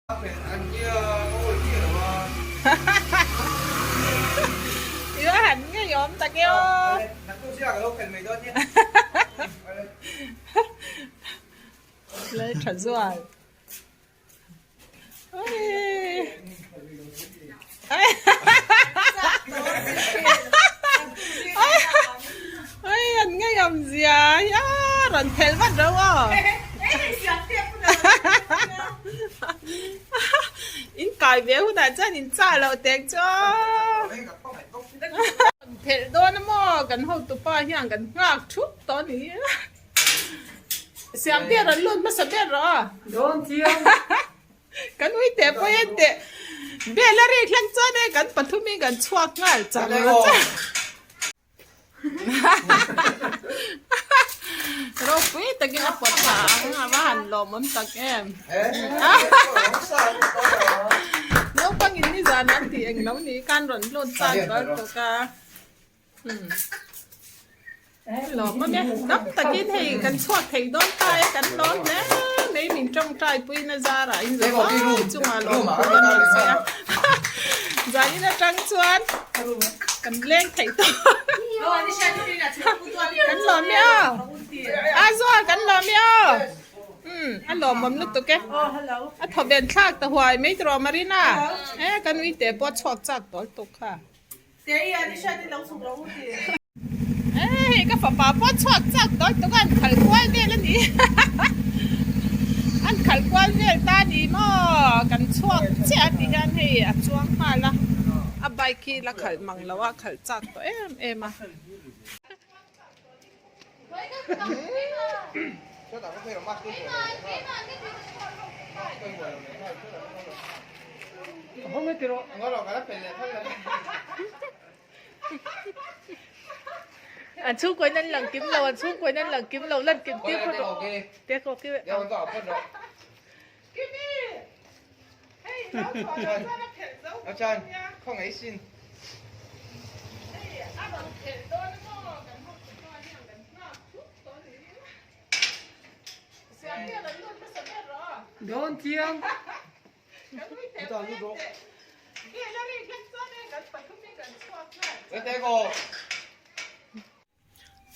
I va han ngei awm tak e aw. Lal tha zual. Ai an ngei awm zia hi a rawn phelh vat reuh aw. In kai ve hunah chuan in chah loh tek chu aw. Phelh dawn a maw kan hotupa hian kan nghak thup tawh a ni. Siam ber an lut hmasa ber rawh a. Dawn chiang. Kan ui teh pawh en teh. Bel a rik hlek chuan e kan pathum in kan chhuak nghal char char. Ropui takin a pawt thla ang a va han lawmawm tak em. Naupang in nizan an tih eng lo ni khan rawn lut chak ber tawk a. Lawm awm e, dam takin hei kan chhuak thei dawn ta e, kan lawm hle mai min tawngtai puina zarah in zo vai chungah lawm thu kan rawn sawi a, zanin atang chuan kan leng thei tawh kan lawm e aw, a zual kan lawm e aw, umm a lawmawm lutuk e, a thawven thlak ta huai mai tawh Marina, e kan uite pawh a chhuak chak tawh lutuk kha. Hei ka fapa pawh chhuak chak dawn tuk a an khal kual vel a ni an khal kual vel ta ni maw kan chhuak chiah a ti hian hei a chuang nghal a a bike hi la khalh mang lo a khalh chak tawh em em a. An chhungkaw in an lang kim lo, an chhungkaw in an lang kim lo, lan kim tir phawt rawh. Te kawk hi. Dawn chiang.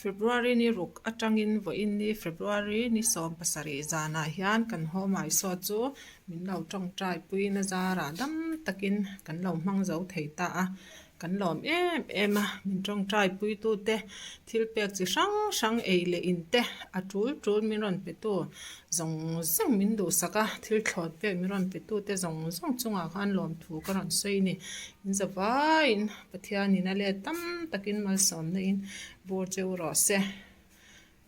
February ni ruk atangin vawiin ni February ni 17 zanah hian kan home Isua chu min lo tawngtai puiin a zarah dam takin kan lo hmang zo thei ta a, kan lawm em em a, min tawngtai puitute thil pek chi hrang hrang ei leh in te a tul tul min rawn pe tu zawng zawng min duhsak a, thil thlawt pek min rawn pe tute zawng zawng chungah khan lawmthu ka rawn sawi a ni, in zavaiin. Pathianin a let tam takin malsawmna in bur cheu rawh se.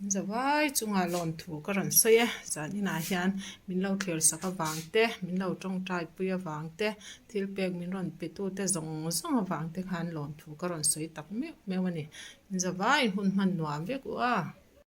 In zavai chungah lawmthu ka rawn sawi e. Zan inah hian min lo thlir sak avang te, min lo tawngtai pui avang te, thil pek min rawn pe tu te zawng zawng avang te khan lawmthu ka rawn sawi tak meuh meuh a ni. In zavaiin hun hman nuam vek u a.